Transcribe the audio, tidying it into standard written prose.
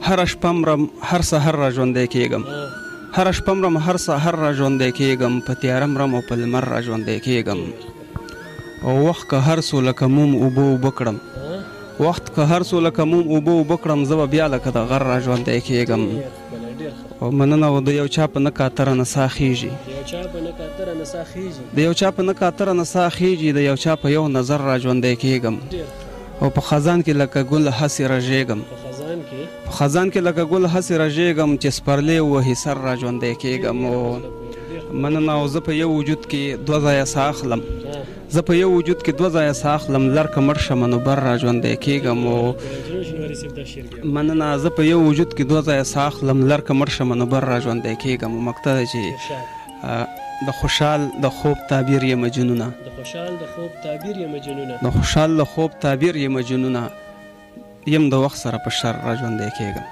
هره شپه مرم، هر سحر را ژوندی کېږم. هره شپه مرم، هر سحر را ژوندی کېږم، په تیاره مرم او په لمر را ژوندی کېږم. او وخت که هر څو لکه موم اوبه اوبه کړم، وخت که هر څو لکه موم اوبه اوبه کړم، زه به بیا لکه د غر را ژوندی کېږم. او مننه. او د یو چا په نه کاتره نسا خېږي، د یو چا په نه کاتره نسا خېږي، د یو چا په یو نظر را ژوندی کېږم. او په خزان کې لکه ګل هسې رژېږم، په خزان کې لکه ګل هسې رژېږم، چې سپرلې ووهي سر را ژوندی کېږم. او مننه. او زه په یو وجود کې دوه ځایه ساه اخلم، زه په یو وجود کې دوه ځایه ساه اخلم، لر که مړ شم نو بر را ژوندی کېږم. او مننه. زه په یو وجود کې دوه ځایه ساه اخلم، لر که مړ شم نو بر را ژوندی کېږم. مقطع ده چې د خوشحال د خوب تعبیر یې مجنونه، د خوشحال د خوب تعبیر یې مجنونه، د خوشحال د خوب تعبیر یې مجنونه، یم د وخت سره په شر را ژوندی کېږم.